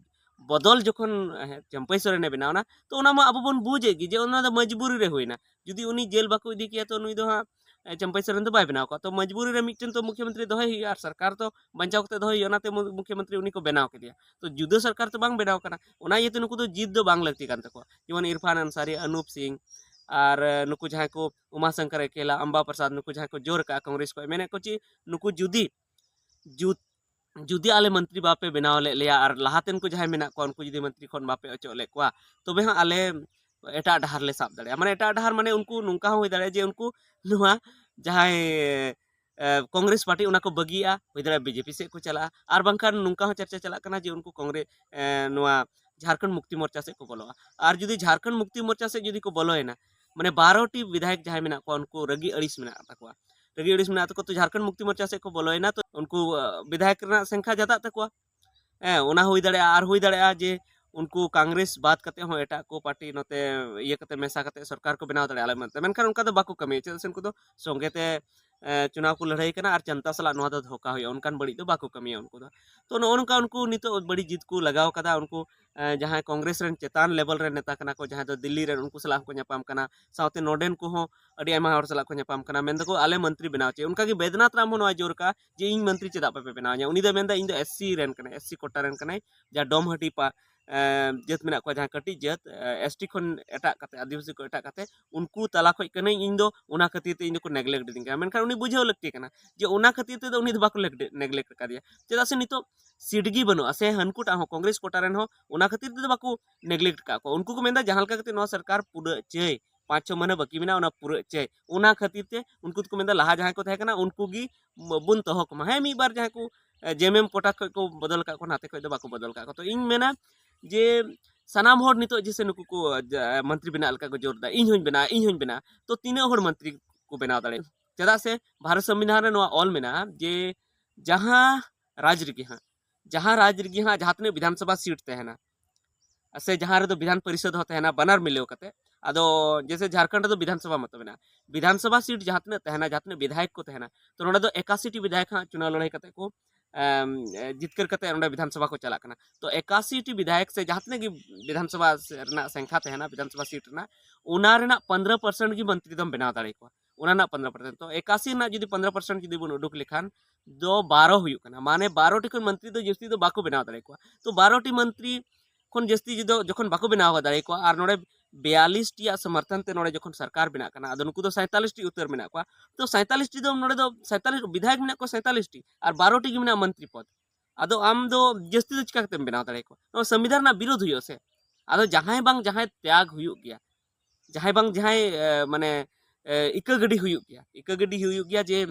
ᱵᱚᱫᱚᱞ ᱡᱚᱠᱷᱚᱱ ᱪᱟᱹᱢᱯᱟᱹᱭ ᱥᱚᱨᱮᱱᱮ ᱵᱮᱱᱟᱣᱱᱟ, ᱛᱚ ᱚᱱᱟ ᱢᱟ ᱟᱵᱚ ᱵᱚᱱ ᱵᱩᱡᱮᱫ ᱜᱮ ᱡᱮ ᱚᱱᱟ ᱫᱚ ᱢᱚᱡᱽᱵᱩᱨᱤ ᱨᱮ ᱦᱩᱭᱱᱟ᱾ ᱡᱩᱫᱤ ᱩᱱᱤ ᱡᱮᱞ ᱵᱟᱠᱚ ᱤᱫᱤ ᱠᱮᱭᱟ, ᱛᱚ ᱱᱩᱭ ᱫᱚ ᱦᱟᱸᱜ ᱪᱟᱹᱢᱯᱟᱹᱭ ᱥᱚᱨᱮᱱ ᱫᱚ ᱵᱟᱭ ᱵᱮᱱᱟᱣ ᱠᱚᱣᱟ᱾ ᱛᱚ ᱢᱚᱡᱽᱵᱩᱨᱤ ᱨᱮ ᱢᱤᱫᱴᱮᱱ ᱛᱚ ᱢᱩᱠᱷᱭᱚᱢᱚᱱᱛᱨᱤ ᱫᱚᱦᱚᱭ ᱦᱩᱭᱩᱜᱼᱟ, ᱟᱨ ᱥᱚᱨᱠᱟᱨ ᱛᱚ ᱵᱟᱧᱪᱟᱣ ᱠᱟᱛᱮ ᱫᱚᱦᱚᱭ ᱦᱩᱭᱩᱜᱼᱟ, ᱚᱱᱟᱛᱮ ᱢᱩᱠᱷᱭᱚᱢᱚᱱᱛᱨᱤ ᱩᱱᱤ ᱠᱚ ᱵᱮᱱᱟᱣ ᱠᱮᱫᱮᱭᱟ᱾ ᱛᱚ ᱡᱩᱫᱟᱹ ᱥᱚᱨᱠᱟᱨ ᱛᱚ ᱵᱟᱝ ᱵᱮᱱᱟᱣ ᱠᱟᱱᱟ, ᱚᱱᱟ ᱤᱭᱟᱹᱛᱮ ᱱᱩᱠᱩ ᱫᱚ ᱡᱤᱫ ᱫᱚ ᱵᱟᱝ ᱞᱟᱹᱠᱛᱤ ᱠᱟᱱ ᱛᱟᱠᱚᱣᱟ᱾ ᱡᱮᱢᱚᱱ ᱤᱨᱯᱷᱟᱱ ᱟᱱᱥᱟᱨᱤ, ᱟᱱᱩᱯ ᱥᱤᱝ, ᱟᱨ ᱱᱩᱠᱩ ᱡᱟᱦᱟᱸᱭ ᱠᱚ ᱩᱢᱟ ᱥᱚᱝᱠᱚᱨ ᱮᱠᱮᱞᱟ, ᱟᱢᱵᱟ ᱯᱨᱟᱥᱟᱫᱽ, ᱱᱩᱠᱩ ᱡᱟᱦᱟᱸᱭ ᱠᱚ ᱡᱳᱨ ᱠᱟᱜᱼᱟ ᱠᱚᱝᱜᱨᱮᱥ ᱠᱷᱚᱱ, ᱢᱮᱱᱮᱫ ᱠᱚ ᱪᱮᱫ, ᱱᱩᱠᱩ ᱡᱩᱫᱤ ᱡᱩᱫᱤ ᱟᱞᱮ ᱢᱚᱱᱛᱨᱤ ᱵᱟᱯᱮ ᱵᱮᱱᱟᱣ ᱞᱮᱫ ᱞᱮᱭᱟ ᱟᱨ ᱞᱟᱦᱟᱛᱮᱱ ᱠᱚ ᱡᱟᱦᱟᱸᱭ ᱢᱮᱱᱟᱜ ᱠᱚᱣᱟ ᱩᱱᱠᱩ ᱡᱩᱫᱤ ᱢᱚᱱᱛᱨᱤ ᱠᱷᱚᱱ ᱵᱟᱯᱮ ᱚᱪᱚᱜ ᱞᱮᱫ ᱠᱚᱣᱟ, ᱛᱚᱵᱮ ᱦᱟᱸᱜ ᱟᱞᱮ ᱮᱴᱟᱜ ᱰᱟᱦᱟᱨ ᱞᱮ ᱥᱟᱵ ᱫᱟᱲᱮᱭᱟᱜᱼᱟ᱾ ᱢᱟᱱᱮ ᱮᱴᱟᱜ ᱰᱟᱦᱟᱨ ᱢᱟᱱᱮ ᱩᱱᱠᱩ ᱱᱚᱝᱠᱟ ᱦᱚᱸ ᱦᱩᱭ ᱫᱟᱲᱮᱭᱟᱜᱼᱟ ᱡᱮ ᱩᱱᱠᱩ ᱱᱚᱣᱟ ᱡᱟᱦᱟᱸᱭ ᱠᱚᱝᱜᱨᱮᱥ ᱯᱟᱨᱴᱤ ᱚᱱᱟ ᱠᱚ ᱵᱟᱹᱜᱤᱭᱟᱜᱼᱟ, ᱦᱩᱭ ᱫᱟᱲᱮᱭᱟᱜᱼᱟ ᱵᱤᱡᱮᱯᱤ ᱥᱮᱫ ᱠᱚ ᱪᱟᱞᱟᱜᱼᱟ, ᱟᱨ ᱵᱟᱝᱠᱷᱟᱱ ᱱᱚᱝᱠᱟ ᱦᱚᱸ ᱪᱟᱨᱪᱟ ᱪᱟᱞᱟᱜ ᱠᱟᱱᱟ ᱡᱮ ᱩᱱᱠᱩ ᱠᱚᱝᱜᱨᱮᱥ ᱱᱚᱣᱟ ᱡᱷᱟᱲᱠᱷᱚᱸᱰ ᱢᱩᱠᱛᱤ ᱢᱳᱨᱪᱟ ᱥᱮᱫ ᱠᱚ ᱵᱚᱞᱚᱜᱼᱟ᱾ ᱟᱨ ᱡᱩᱫᱤ ᱡᱷᱟᱲᱠᱷᱚᱸᱰ ᱢᱩᱠᱛᱤ ᱢᱳᱨᱪᱟ ᱥᱮᱫ ᱡᱩᱫᱤ ᱠᱚ ᱵᱚᱞᱚᱭᱮᱱᱟ, ᱢᱟᱱᱮ ᱵᱟᱨᱚ ᱴᱤ ᱵᱤᱫᱷᱟᱭᱚᱠ ᱡᱟᱦᱟᱸᱭ ᱢᱮᱱᱟᱜ ᱠᱚᱣᱟ ᱩᱱᱠᱩ ᱨᱟᱹᱜᱤ ᱟᱹᱲᱤᱥ ᱢᱮᱱᱟᱜ ᱛᱟᱠᱚᱣᱟ, ᱨᱟᱹᱜᱤ ᱟᱹᱲᱤᱥ ᱢᱮᱱᱟᱜ ᱛᱟᱠᱚᱣᱟ᱾ ᱛᱚ ᱡᱷᱟᱲᱠᱷᱚᱸᱰ ᱢᱩᱠᱛᱤ ᱢᱳᱨᱪᱟ ᱥᱮᱫ ᱠᱚ ᱵᱚᱞᱚᱭᱮᱱᱟ, ᱛᱚ ᱩᱱᱠᱩ ᱵᱤᱫᱷᱟᱭᱚᱠ ᱨᱮᱱᱟᱜ ᱥᱚᱝᱠᱷᱟ ᱡᱟᱫᱟᱜ ᱛᱟᱠᱚᱣᱟ᱾ ᱦᱮᱸ, ᱚᱱᱟ ᱦᱩᱭ ᱫᱟᱲᱮᱭᱟᱜᱼᱟ᱾ ᱟᱨ ᱦᱩᱭ ᱫᱟᱲᱮᱭᱟᱜᱼᱟ ᱡᱮ ᱩᱱᱠᱩ ᱠᱚᱝᱜᱨᱮᱥ ᱵᱟᱫ ᱠᱟᱛᱮ ᱦᱚᱸ ᱮᱴᱟᱜ ᱠᱚ ᱯᱟᱨᱴᱤ ᱱᱚᱛᱮ ᱤᱭᱟᱹ ᱠᱟᱛᱮ ᱢᱮᱥᱟ ᱠᱟᱛᱮ ᱥᱚᱨᱠᱟᱨ ᱠᱚ ᱵᱮᱱᱟᱣ ᱫᱟᱲᱮᱭᱟᱜᱼᱟ ᱟᱞᱮ ᱢᱮᱱᱛᱮ᱾ ᱢᱮᱱᱠᱷᱟᱱ ᱚᱱᱠᱟ ᱫᱚ ᱵᱟᱠᱚ ᱠᱟᱹᱢᱤᱭᱟ, ᱪᱮᱫᱟᱜ ᱥᱮ ᱩᱱᱠᱩ ᱫᱚ ᱥᱚᱸᱜᱮ ᱛᱮ ᱪᱩᱱᱟᱣ ᱠᱚ ᱞᱟᱹᱲᱦᱟᱹᱭ ᱠᱟᱱᱟ ᱟᱨ ᱡᱚᱱᱛᱟ ᱥᱟᱞᱟᱜ ᱱᱚᱣᱟ ᱫᱚ ᱫᱷᱳᱠᱟ ᱦᱩᱭᱩᱜᱼᱟ, ᱚᱱᱠᱟᱱ ᱵᱟᱹᱲᱤᱡ ᱫᱚ ᱵᱟᱠᱚ ᱠᱟᱹᱢᱤᱭᱟ ᱩᱱᱠᱩ ᱫᱚ᱾ ᱛᱚ ᱱᱚᱜᱼᱚ ᱱᱚᱝᱠᱟ ᱩᱱᱠᱩ ᱱᱤᱛᱚᱜ ᱵᱟᱹᱲᱤᱡ ᱡᱤᱛ ᱠᱚ ᱞᱟᱜᱟᱣ ᱠᱟᱫᱟ᱾ ᱩᱱᱠᱩ ᱡᱟᱦᱟᱸᱭ ᱠᱚᱝᱜᱨᱮᱥ ᱨᱮᱱ ᱪᱮᱛᱟᱱ ᱞᱮᱵᱮᱞ ᱨᱮᱱ ᱱᱮᱛᱟ ᱠᱟᱱᱟ ᱠᱚ, ᱡᱟᱦᱟᱸᱭ ᱫᱚ ᱫᱤᱞᱞᱤ ᱨᱮᱱ, ᱩᱱᱠᱩ ᱥᱟᱞᱟᱜ ᱦᱚᱸᱠᱚ ᱧᱟᱯᱟᱢ ᱠᱟᱱᱟ, ᱥᱟᱶᱛᱮ ᱱᱚᱰᱮᱱ ᱠᱚᱦᱚᱸ ᱟᱹᱰᱤ ᱟᱭᱢᱟ ᱦᱚᱲ ᱥᱟᱞᱟᱜ ᱠᱚ ᱧᱟᱯᱟᱢ ᱠᱟᱱᱟ, ᱢᱮᱱ ᱫᱟᱠᱚ ᱟᱞᱮ ᱢᱚᱱᱛᱨᱤ ᱵᱮᱱᱟᱣ ᱪᱮᱫ᱾ ᱚᱱᱠᱟᱜᱮ ᱵᱮᱫᱽᱱᱟᱛᱷ ᱨᱟᱢ ᱦᱚᱸ ᱱᱚᱣᱟ ᱡᱳᱨ ᱠᱟᱜᱼᱟ ᱡᱮ ᱤᱧ ᱢᱚᱱᱛᱨᱤ ᱪᱮᱫᱟᱜ ᱵᱟᱯᱮ ᱵᱮᱱᱟᱣ ᱤᱧᱟ? ᱩᱱᱤ ᱫᱚ ᱢᱮᱱᱫᱟ ᱤᱧ ᱫᱚ ᱮᱥ ᱥᱤ ᱨᱮᱱ ᱠᱟᱱᱟᱭ, ᱮᱥ ᱥᱤ ᱠᱳᱴᱟ ᱨᱮᱱ ᱠᱟᱱᱟᱭ, ᱡᱟᱦᱟᱸ ᱰᱚᱢ ᱦᱟᱹᱴᱤ ᱯᱟ ᱡᱟᱹᱛ ᱢᱮᱱᱟᱜ ᱠᱚᱣᱟ, ᱡᱟᱦᱟᱸ ᱠᱟᱹᱴᱤᱡ ᱡᱟᱹᱛ, ᱮᱥ ᱴᱤ ᱠᱷᱚᱱ ᱮᱴᱟᱜ ᱠᱟᱛᱮ, ᱟᱹᱫᱤᱵᱟᱹᱥᱤ ᱠᱚ ᱮᱴᱟᱜ ᱠᱟᱛᱮ, ᱩᱱᱠᱩ ᱛᱟᱞᱟ ᱠᱷᱚᱱ ᱠᱟᱹᱱᱟᱹᱧ ᱤᱧ ᱫᱚ, ᱚᱱᱟ ᱠᱷᱟᱹᱛᱤᱨ ᱛᱮ ᱤᱧ ᱫᱚᱠᱚ ᱱᱮᱜᱽᱞᱮᱠᱴ ᱤᱫᱤᱧ ᱠᱟᱱᱟ᱾ ᱢᱮᱱᱠᱷᱟᱱ ᱩᱱᱤ ᱵᱩᱡᱷᱟᱹᱣ ᱞᱟᱹᱠᱛᱤ ᱠᱟᱱᱟ ᱡᱮ ᱚᱱᱟ ᱠᱷᱟᱹᱛᱤᱨ ᱛᱮᱫᱚ ᱩᱱᱤ ᱫᱚ ᱵᱟᱠᱚ ᱱᱮᱜᱽᱞᱮᱠᱴ ᱟᱠᱟᱫᱮᱭᱟ᱾ ᱪᱮᱫᱟᱜ ᱥᱮ ᱱᱤᱛᱚᱜ ᱥᱤᱴ ᱜᱮ ᱵᱟᱹᱱᱩᱜᱼᱟ, ᱥᱮ ᱦᱟᱹᱱᱠᱩᱴᱟᱜ ᱦᱚᱸ ᱠᱚᱝᱜᱨᱮᱥ ᱠᱳᱴᱟ ᱨᱮᱱ ᱦᱚᱸ ᱚᱱᱟ ᱠᱷᱟᱹᱛᱤᱨ ᱛᱮᱫᱚ ᱵᱟᱠᱚ ᱱᱮᱜᱽᱞᱮᱠᱴ ᱟᱠᱟᱫ ᱠᱚᱣᱟ᱾ ᱩᱱᱠᱩ ᱠᱚ ᱢᱮᱱᱫᱟ ᱡᱟᱦᱟᱸ ᱞᱮᱠᱟ ᱠᱟᱛᱮ ᱱᱚᱣᱟ ᱥᱚᱨᱠᱟᱨ ᱯᱩᱨᱟᱹᱜ ᱪᱟᱹᱭ, ᱯᱟᱸᱪ ᱪᱷᱚ ᱢᱟᱹᱦᱱᱟᱹ ᱵᱟᱹᱠᱤ ᱢᱮᱱᱟᱜᱼᱟ, ᱚᱱᱟ ᱯᱩᱨᱟᱹᱜ ᱪᱟᱹᱭ᱾ ᱚᱱᱟ ᱠᱷᱟᱹᱛᱤᱨ ᱛᱮ ᱩᱱᱠᱩ ᱫᱚᱠᱚ ᱢᱮᱱᱫᱟ ᱞᱟᱦᱟ ᱡᱟᱦᱟᱸᱭ ᱠᱚ ᱛᱟᱦᱮᱸ ᱠᱟᱱᱟ ᱩᱱᱠᱩ ᱜᱮ ᱵᱚᱱ ᱫᱚᱦᱚ ᱠᱚᱢᱟ᱾ ᱦᱮᱸ, ᱢᱤᱫ ᱵᱟᱨ ᱡᱟᱦᱟᱸᱭ ᱠᱚ ᱡᱮ ᱮᱢ ᱮᱢ ᱠᱳᱴᱟ ᱠᱷᱚᱱ ᱠᱚ ᱵᱚᱫᱚᱞ ᱟᱠᱟᱫ ᱠᱚᱣᱟ, ᱱᱟᱛᱮ ᱠᱷᱚᱱ ᱫᱚ ᱵᱟᱠᱚ ᱵᱚᱫᱚᱞ ᱟᱠᱟᱫ ᱠᱚᱣᱟ᱾ ᱛᱚ ᱤᱧ ᱢᱮᱱᱟ ᱡᱮ ᱥᱟᱱᱟᱢ ᱦᱚᱲ ᱱᱤᱛᱚᱜ ᱡᱮᱥᱮ ᱱᱩᱠᱩ ᱠᱚ ᱡᱟ-, ᱢᱚᱱᱛᱨᱤ ᱵᱮᱱᱟᱜ ᱞᱮᱠᱟ ᱠᱚ ᱡᱳᱨ ᱮᱫᱟ, ᱤᱧ ᱦᱚᱧ ᱵᱮᱱᱟᱜᱼᱟ, ᱤᱧ ᱦᱚᱧ ᱵᱮᱱᱟᱜᱼᱟ, ᱛᱚ ᱛᱤᱱᱟᱹᱜ ᱦᱚᱲ ᱢᱚᱱᱛᱨᱤ ᱠᱚ ᱵᱮᱱᱟᱣ ᱫᱟᱲᱮᱭᱟᱜᱼᱟ? ᱪᱮᱫᱟᱜ ᱥᱮ ᱵᱷᱟᱨᱚᱛ ᱥᱚᱝᱵᱤᱫᱷᱟᱱ ᱨᱮ ᱱᱚᱣᱟ ᱚᱞ ᱢᱮᱱᱟᱜᱼᱟ ᱡᱮ ᱡᱟᱦᱟᱸ ᱨᱟᱡᱽ ᱨᱮᱜᱮ ᱦᱟᱸᱜ ᱡᱟᱦᱟᱸ ᱨᱟᱡᱽ ᱨᱮᱜᱮ ᱦᱟᱸᱜ ᱡᱟᱦᱟᱸ ᱛᱤᱱᱟᱹᱜ ᱵᱤᱫᱷᱟᱱ ᱥᱚᱵᱷᱟ ᱥᱤᱴ ᱛᱟᱦᱮᱱᱟ, ᱥᱮ ᱡᱟᱦᱟᱸ ᱨᱮᱫᱚ ᱵᱤᱫᱷᱟᱱ ᱯᱚᱨᱤᱥᱚᱫᱽ ᱦᱚᱸ ᱛᱟᱦᱮᱱᱟ, ᱵᱟᱱᱟᱨ ᱢᱤᱞᱟᱹᱣ ᱠᱟᱛᱮ᱾ ᱟᱫᱚ ᱡᱮᱭᱥᱮ ᱡᱷᱟᱲᱠᱷᱚᱸᱰ ᱨᱮᱫᱚ ᱵᱤᱫᱷᱟᱱ ᱥᱚᱵᱷᱟ ᱢᱚᱛᱚ ᱢᱮᱱᱟᱜᱼᱟ, ᱵᱤᱫᱷᱟᱱ ᱥᱚᱵᱷᱟ ᱥᱤᱴ ᱡᱟᱦᱟᱸ ᱛᱤᱱᱟᱹᱜ ᱛᱟᱦᱮᱱᱟ, ᱡᱟᱦᱟᱸ ᱛᱤᱱᱟᱹᱜ ᱵᱤᱫᱷᱟᱭᱚᱠ ᱠᱚ ᱛᱟᱦᱮᱱᱟ, ᱛᱚ ᱱᱚᱰᱮ ᱫᱚ ᱮᱠᱟᱥᱤ ᱴᱤ ᱵᱤᱫᱷᱟᱭᱚᱠ ᱦᱟᱸᱜ ᱪᱩᱱᱟᱣ ᱞᱟᱹᱲᱦᱟᱹᱭ ᱠᱟᱛᱮ ᱠᱚ ᱮᱢ, ᱮ, ᱡᱤᱛᱠᱟᱹᱨ ᱠᱟᱛᱮ ᱱᱚᱰᱮ ᱵᱤᱫᱷᱟᱱ ᱥᱚᱵᱷᱟ ᱠᱚ ᱪᱟᱞᱟᱜ ᱠᱟᱱᱟ᱾ ᱛᱚ ᱮᱠᱟᱥᱤ ᱴᱤ ᱵᱤᱫᱷᱟᱭᱚᱠ ᱥᱮ ᱡᱟᱦᱟᱸ ᱛᱤᱱᱟᱹᱜ ᱜᱮ ᱵᱤᱫᱷᱟᱱ ᱥᱚᱵᱷᱟ ᱥᱮ ᱨᱮᱱᱟᱜ ᱥᱚᱝᱠᱷᱟ ᱛᱟᱦᱮᱱᱟ, ᱵᱤᱫᱷᱟᱱ ᱥᱚᱵᱷᱟ ᱥᱤᱴ ᱨᱮᱱᱟᱜ, ᱚᱱᱟ ᱨᱮᱱᱟᱜ ᱯᱚᱱᱫᱽᱨᱚ ᱯᱟᱨᱥᱮᱱᱴ ᱜᱮ ᱢᱚᱱᱛᱨᱤ ᱫᱚᱢ ᱵᱮᱱᱟᱣ ᱫᱟᱲᱮ ᱟᱠᱚᱣᱟ᱾ ᱚᱱᱟ ᱨᱮᱱᱟᱜ ᱯᱚᱱᱫᱽᱨᱚ ᱯᱟᱨᱥᱮᱱᱴ᱾ ᱛᱚ ᱮᱠᱟᱥᱤ ᱨᱮᱱᱟᱜ ᱡᱩᱫᱤ ᱯᱚᱱᱫᱽᱨᱚ ᱯᱟᱨᱥᱮᱱᱴ ᱡᱩᱫᱤ ᱵᱚᱱ ᱩᱰᱩᱠ ᱞᱮᱠᱷᱟᱱ ᱫᱚ ᱵᱟᱨᱚ ᱦᱩᱭᱩᱜ ᱠᱟᱱᱟ᱾ ᱢᱟᱱᱮ ᱵᱟᱨᱚ ᱴᱤ ᱠᱷᱚᱱ ᱢᱚᱱᱛᱨᱤ ᱫᱚ ᱡᱟᱹᱥᱛᱤ ᱫᱚ ᱵᱟᱠᱚ ᱵᱮᱱᱟᱣ ᱫᱟᱲᱮ ᱟᱠᱚᱣᱟ᱾ ᱛᱚ ᱵᱟᱨᱚ ᱴᱤ ᱢᱚᱱᱛᱨᱤ ᱠᱷᱚᱱ ᱡᱟᱹᱥᱛᱤ ᱡᱩᱫᱤ ᱡᱚᱠᱷᱚᱱ ᱵᱟᱠᱚ ᱵᱮᱱᱟᱣ ᱫᱟᱲᱮ ᱟᱠᱚᱣᱟ ᱟᱨ ᱱᱚᱰᱮ ᱵᱤᱭᱟᱞᱤᱥ ᱴᱤᱭᱟᱜ ᱥᱚᱢᱚᱨᱛᱷᱚᱱ ᱛᱮ ᱱᱚᱰᱮ ᱡᱚᱠᱷᱚᱱ ᱥᱚᱨᱠᱟᱨ ᱵᱮᱱᱟᱜ ᱠᱟᱱᱟ, ᱟᱫᱚ ᱱᱩᱠᱩ ᱫᱚ ᱥᱟᱸᱭᱛᱟᱞᱤᱥ ᱴᱤ ᱩᱛᱟᱹᱨ ᱢᱮᱱᱟᱜ ᱠᱚᱣᱟ᱾ ᱛᱚ ᱥᱟᱸᱭᱛᱟᱞᱤᱥ ᱴᱤ ᱫᱚ ᱱᱚᱰᱮ ᱫᱚ ᱥᱟᱸᱭᱛᱟᱞᱤᱥ ᱵᱤᱫᱷᱟᱭᱚᱠ ᱢᱮᱱᱟᱜ ᱠᱚᱣᱟ ᱥᱟᱸᱭᱛᱟᱞᱤᱥ ᱴᱤ, ᱟᱨ ᱵᱟᱨᱚ ᱴᱤ ᱜᱮ ᱢᱮᱱᱟᱜᱼᱟ ᱢᱚᱱᱛᱨᱤ ᱯᱚᱫ᱾ ᱟᱫᱚ ᱟᱢ ᱫᱚ ᱡᱟᱹᱥᱛᱤ ᱫᱚ ᱪᱤᱠᱟ ᱠᱟᱛᱮᱢ ᱵᱮᱱᱟᱣ ᱫᱟᱲᱮ ᱟᱠᱚᱣᱟ? ᱱᱚᱣᱟ ᱥᱚᱝᱵᱤᱫᱷᱟᱱ ᱨᱮᱱᱟᱜ ᱵᱤᱨᱳᱫᱷ ᱦᱩᱭᱩᱜᱼᱟ ᱥᱮ᱾ ᱟᱫᱚ ᱡᱟᱦᱟᱸᱭ ᱵᱟᱝ ᱡᱟᱦᱟᱸᱭ ᱛᱮᱭᱟᱜᱽ ᱦᱩᱭᱩᱜ ᱜᱮᱭᱟ, ᱡᱟᱦᱟᱸᱭ ᱵᱟᱝ ᱡᱟᱦᱟᱸᱭ, ᱮ, ᱢᱟᱱᱮ, ᱮ, ᱤᱠᱟᱹ ᱜᱤᱰᱤ ᱦᱩᱭᱩᱜ ᱜᱮᱭᱟ, ᱤᱠᱟᱹ ᱜᱤᱰᱤ ᱦᱩᱭᱩᱜ ᱜᱮᱭᱟ ᱡᱮ,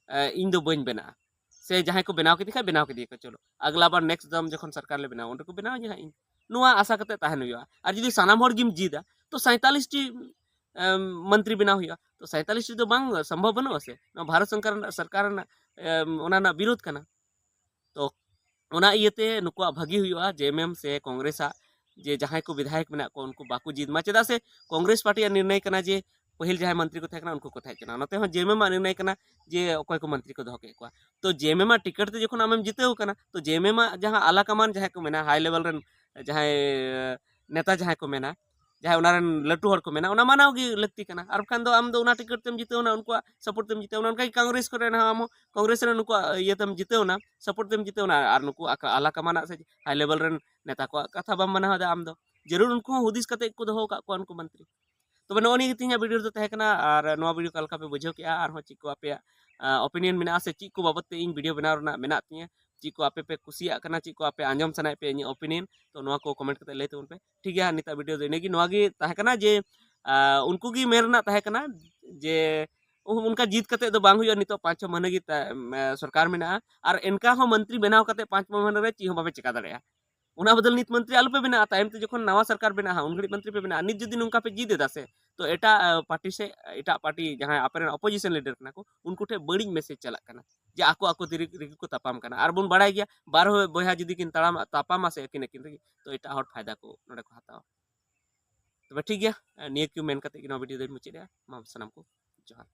ᱮ, ᱤᱧ ᱫᱚ ᱵᱟᱹᱧ ᱵᱮᱱᱟᱜᱼᱟ, ᱥᱮ ᱡᱟᱦᱟᱸᱭ ᱠᱚ ᱵᱮᱱᱟᱣ ᱠᱮᱫᱮ ᱠᱷᱟᱡ ᱵᱮᱱᱟᱣ ᱠᱮᱫᱮᱭᱟ ᱠᱚ, ᱪᱚᱞᱚ, ᱟᱜᱽᱞᱟ ᱵᱟᱨ next ᱫᱚᱢ ᱡᱚᱠᱷᱚᱱ ᱥᱚᱨᱠᱟᱨ ᱞᱮ ᱵᱮᱱᱟᱣᱟ ᱩᱱ ᱨᱮᱠᱚ ᱵᱮᱱᱟᱣ ᱤᱧᱟ ᱦᱟᱸᱜ ᱤᱧ, ᱱᱚᱣᱟ ᱟᱥᱟ ᱠᱟᱛᱮ ᱛᱟᱦᱮᱱ ᱦᱩᱭᱩᱜᱼᱟ᱾ ᱟᱨ ᱡᱩᱫᱤ ᱥᱟᱱᱟᱢ ᱦᱚᱲ ᱜᱮᱢ ᱡᱤᱫᱟ, ᱛᱚ ᱥᱟᱸᱭᱛᱟᱞᱤᱥ ᱴᱤ, ᱮᱢ, ᱢᱚᱱᱛᱨᱤ ᱵᱮᱱᱟᱣ ᱦᱩᱭᱩᱜᱼᱟ᱾ ᱛᱚ ᱥᱟᱸᱭᱛᱟᱞᱤᱥ ᱴᱤ ᱫᱚ ᱵᱟᱝ ᱥᱚᱢᱵᱷᱚᱵ ᱵᱟᱹᱱᱩᱜᱼᱟ ᱥᱮ, ᱱᱚᱣᱟ ᱵᱷᱟᱨᱚᱛ ᱥᱚᱨᱠᱟᱨ ᱨᱮᱱᱟᱜ, ᱥᱚᱨᱠᱟᱨ ᱨᱮᱱᱟᱜ, ᱮᱢ, ᱚᱱᱟ ᱨᱮᱱᱟᱜ ᱵᱤᱨᱳᱫᱷ ᱠᱟᱱᱟ᱾ ᱛᱚ ᱚᱱᱟ ᱤᱭᱟᱹᱛᱮ ᱱᱩᱠᱩᱣᱟᱜ ᱵᱷᱟᱹᱜᱤ ᱦᱩᱭᱩᱜᱼᱟ, ᱡᱮ ᱮᱢ ᱮᱢ ᱥᱮ ᱠᱚᱝᱜᱨᱮᱥᱟᱜ ᱡᱮ ᱡᱟᱦᱟᱸᱭ ᱠᱚ ᱵᱤᱫᱷᱟᱭᱚᱠ ᱢᱮᱱᱟᱜ ᱠᱚᱣᱟ ᱩᱱᱠᱩ ᱵᱟᱠᱚ ᱡᱤᱛ ᱢᱟ, ᱪᱮᱫᱟᱜ ᱥᱮ ᱠᱚᱝᱜᱨᱮᱥ ᱯᱟᱨᱴᱤᱭᱟᱜ ᱱᱤᱨᱱᱚᱭ ᱠᱟᱱᱟ ᱡᱮ ᱯᱟᱹᱦᱤᱞ ᱡᱟᱦᱟᱸᱭ ᱢᱚᱱᱛᱨᱤ ᱠᱚ ᱛᱟᱦᱮᱸ ᱠᱟᱱᱟ ᱩᱱᱠᱩ ᱠᱚ ᱛᱟᱦᱮᱸ ᱠᱟᱱᱟ᱾ ᱱᱚᱛᱮ ᱦᱚᱸ ᱡᱮ ᱮᱢ ᱮᱢ ᱟᱜ ᱱᱤᱨᱱᱚᱭ ᱠᱟᱱᱟ ᱡᱮ ᱚᱠᱚᱭ ᱠᱚ ᱢᱚᱱᱛᱨᱤ ᱠᱚ ᱫᱚᱦᱚ ᱠᱮᱫ ᱠᱚᱣᱟ᱾ ᱛᱚ ᱡᱮ ᱮᱢ ᱮᱢ ᱟᱜ ᱴᱤᱠᱤᱴ ᱛᱮ ᱡᱚᱠᱷᱚᱱ ᱟᱢᱮᱢ ᱡᱤᱛᱟᱹᱣ ᱠᱟᱱᱟ, ᱛᱚ ᱡᱮ ᱮᱢ ᱮᱢ ᱟᱜ ᱡᱟᱦᱟᱸ ᱟᱞᱟ ᱠᱟᱢᱟᱱ ᱡᱟᱦᱟᱸᱭ ᱠᱚ ᱢᱮᱱᱟ, ᱦᱟᱭ ᱞᱮᱵᱮᱞ ᱨᱮᱱ ᱡᱟᱦᱟᱸᱭ ᱱᱮᱛᱟ ᱡᱟᱦᱟᱸᱭ ᱠᱚ ᱢᱮᱱᱟ, ᱡᱟᱦᱟᱸᱭ ᱚᱱᱟ ᱨᱮᱱ ᱞᱟᱹᱴᱩ ᱦᱚᱲ ᱠᱚ ᱢᱮᱱᱟ, ᱚᱱᱟ ᱢᱟᱱᱟᱣ ᱜᱮ ᱞᱟᱹᱠᱛᱤ ᱠᱟᱱᱟ᱾ ᱟᱨ ᱵᱟᱠᱷᱟᱱ ᱫᱚ ᱟᱢ ᱫᱚ ᱚᱱᱟ ᱴᱤᱠᱤᱴ ᱛᱮᱢ ᱡᱤᱛᱟᱹᱣ ᱮᱱᱟ, ᱩᱱᱠᱩᱣᱟᱜ ᱥᱟᱯᱳᱨᱴ ᱛᱮᱢ ᱡᱤᱛᱟᱹᱣ ᱮᱱᱟ᱾ ᱚᱱᱠᱟᱜᱮ ᱠᱚᱝᱜᱨᱮᱥ ᱠᱚᱨᱮ ᱦᱚᱸ ᱟᱢ ᱦᱚᱸ ᱠᱚᱝᱜᱨᱮᱥ ᱨᱮᱱ ᱱᱩᱠᱩᱣᱟᱜ ᱤᱭᱟᱹ ᱛᱮᱢ ᱡᱤᱛᱟᱹᱣ ᱮᱱᱟ, ᱥᱟᱯᱳᱨᱴ ᱛᱮᱢ ᱡᱤᱛᱟᱹᱣ ᱮᱱᱟ, ᱟᱨ ᱱᱩᱠᱩ ᱟᱠᱟ-, ᱟᱞᱟ ᱠᱟᱢᱟᱱᱟᱜ ᱥᱮ ᱦᱟᱭ ᱞᱮᱵᱮᱞ ᱨᱮᱱ ᱱᱮᱛᱟ ᱠᱚᱣᱟᱜ ᱠᱟᱛᱷᱟ ᱵᱟᱢ ᱢᱟᱱᱟᱣ ᱮᱫᱟ ᱟᱢ ᱫᱚ᱾ ᱡᱟᱹᱨᱩᱲ ᱩᱱᱠᱩ ᱦᱚᱸ ᱦᱩᱫᱤᱥ ᱠᱟᱛᱮ ᱠᱚ ᱫᱚᱦᱚ ᱟᱠᱟᱫ ᱠᱚᱣᱟ ᱩᱱᱠᱩ ᱢᱚᱱᱛᱨᱤ᱾ ᱛᱚᱵᱮ ᱱᱚᱜᱼᱚ ᱱᱤᱭᱟᱹ ᱜᱮ ᱛᱮᱦᱮᱧᱟᱜ ᱵᱷᱤᱰᱤᱭᱳ ᱨᱮᱫᱚ ᱛᱟᱦᱮᱸ ᱠᱟᱱᱟ᱾ ᱟᱨ ᱱᱚᱣᱟ ᱵᱷᱤᱰᱤᱭᱳ ᱚᱠᱟ ᱞᱮᱠᱟ ᱯᱮ ᱵᱩᱡᱷᱟᱹᱣ ᱠᱮᱜᱼᱟ, ᱟᱨᱦᱚᱸ ᱪᱮᱫ ᱠᱚ ᱟᱯᱮᱭᱟᱜ, ᱟ, ᱚᱯᱤᱱᱤᱭᱚᱱ ᱢᱮᱱᱟᱜᱼᱟ ᱥᱮ ᱪᱮᱫ ᱠᱚ ᱵᱟᱵᱚᱫ ᱛᱮ ᱤᱧ ᱵᱷᱤᱰᱤᱭᱳ ᱵᱮᱱᱟᱣ ᱨᱮᱱᱟᱜ ᱢᱮᱱᱟᱜ ᱛᱤᱧᱟᱹ, ᱪᱮᱫ ᱠᱚ ᱟᱯᱮ ᱯᱮ ᱠᱩᱥᱤᱭᱟᱜ ᱠᱟᱱᱟ, ᱪᱮᱫ ᱠᱚ ᱟᱯᱮ ᱟᱸᱡᱚᱢ ᱥᱟᱱᱟᱭᱮᱫ ᱯᱮᱭᱟ ᱤᱧᱟᱹᱜ ᱚᱯᱤᱱᱤᱭᱚᱱ, ᱛᱚ ᱱᱚᱣᱟ ᱠᱚ ᱠᱚᱢᱮᱱᱴ ᱠᱟᱛᱮ ᱞᱟᱹᱭ ᱛᱟᱵᱚᱱ ᱯᱮ᱾ ᱴᱷᱤᱠ ᱜᱮᱭᱟ, ᱱᱤᱛᱟᱜ ᱵᱷᱤᱰᱤᱭᱳ ᱫᱚ ᱤᱱᱟᱹᱜᱮ᱾ ᱱᱚᱣᱟ ᱜᱮ ᱛᱟᱦᱮᱸ ᱠᱟᱱᱟ ᱡᱮ, ᱟ, ᱩᱱᱠᱩ ᱜᱮ ᱢᱮᱱ ᱨᱮᱱᱟᱜ ᱛᱟᱦᱮᱸ ᱠᱟᱱᱟ ᱡᱮ ᱩ-, ᱚᱱᱠᱟ ᱡᱤᱛ ᱠᱟᱛᱮ ᱫᱚ ᱵᱟᱝ ᱦᱩᱭᱩᱜᱼᱟ, ᱱᱤᱛᱚᱜ ᱯᱟᱸᱪ ᱪᱷᱚ ᱢᱟᱹᱦᱱᱟᱹ ᱜᱮ ᱛᱟ-, ᱮᱢ, ᱮ, ᱥᱚᱨᱠᱟᱨ ᱢᱮᱱᱟᱜᱼᱟ, ᱟᱨ ᱮᱱᱠᱟ ᱦᱚᱸ ᱢᱚᱱᱛᱨᱤ ᱵᱮᱱᱟᱣ ᱠᱟᱛᱮ ᱯᱟᱸᱪ ᱪᱷᱚ ᱢᱟᱹᱦᱱᱟᱹ ᱨᱮ ᱪᱮᱫ ᱦᱚᱸ ᱵᱟᱯᱮ ᱪᱮᱠᱟ ᱫᱟᱲᱮᱭᱟᱜᱼᱟ᱾ ᱚᱱᱟ ᱵᱚᱫᱚᱞ ᱱᱤᱛ ᱢᱚᱱᱛᱨᱤ ᱟᱞᱚᱯᱮ ᱵᱮᱱᱟᱜᱼᱟ, ᱛᱟᱭᱚᱢ ᱛᱮ ᱡᱚᱠᱷᱚᱱ ᱱᱟᱣᱟ ᱥᱚᱨᱠᱟᱨ ᱵᱮᱱᱟᱜᱼᱟ, ᱩᱱ ᱜᱷᱟᱹᱲᱤᱡ ᱢᱚᱱᱛᱨᱤ ᱯᱮ ᱵᱮᱱᱟᱜᱼᱟ᱾ ᱱᱤᱛ ᱡᱩᱫᱤ ᱱᱚᱝᱠᱟ ᱯᱮ ᱡᱤᱫ ᱮᱫᱟ ᱥᱮ, ᱛᱚ ᱮᱴᱟᱜ, ᱟ, ᱯᱟᱨᱴᱤ ᱥᱮ ᱮᱴᱟᱜ ᱯᱟᱨᱴᱤ ᱡᱟᱦᱟᱸᱭ ᱟᱯᱮ ᱨᱮᱱ ᱚᱯᱳᱡᱤᱥᱚᱱ ᱞᱤᱰᱟᱨ ᱠᱟᱱᱟ ᱠᱚ, ᱩᱱᱠᱩ ᱴᱷᱮᱱ ᱵᱟᱹᱲᱤᱡ ᱢᱮᱥᱮᱡᱽ ᱪᱟᱞᱟᱜ ᱠᱟᱱᱟ᱾ ᱡᱮ ᱟᱠᱚ ᱟᱠᱚ ᱛᱤᱨᱤ ᱨᱮᱜᱮ ᱠᱚ ᱛᱟᱯᱟᱢ ᱠᱟᱱᱟ᱾ ᱟᱨ ᱵᱚᱱ ᱵᱟᱲᱟᱭ ᱜᱮᱭᱟ, ᱵᱟᱨ ᱦᱚᱲ ᱵᱚᱭᱦᱟ ᱡᱩᱫᱤ ᱠᱤᱱ ᱛᱟᱲᱟᱢᱟ, ᱛᱟᱯᱟᱢᱟ ᱥᱮ ᱟᱹᱠᱤᱱ ᱟᱹᱠᱤᱱ ᱨᱮᱜᱮ, ᱛᱚ ᱮᱴᱟᱜ ᱦᱚᱲ ᱯᱷᱟᱭᱫᱟ ᱠᱚ ᱱᱚᱰᱮ ᱠᱚ ᱦᱟᱛᱟᱣᱟ᱾ ᱛᱚᱵᱮ ᱴᱷᱤᱠ ᱜᱮᱭᱟ, ᱱᱤᱭᱟᱹ ᱠᱚ ᱢᱮᱱ ᱠᱟᱛᱮ ᱜᱮ ᱱᱚᱣᱟ ᱵᱷᱤᱰᱤᱭᱳ ᱫᱚᱧ ᱢᱩᱪᱟᱹᱫ ᱮᱫᱟ᱾ ᱢᱟ ᱥᱟᱱᱟᱢ ᱠᱚ ᱡᱚᱦᱟᱨ᱾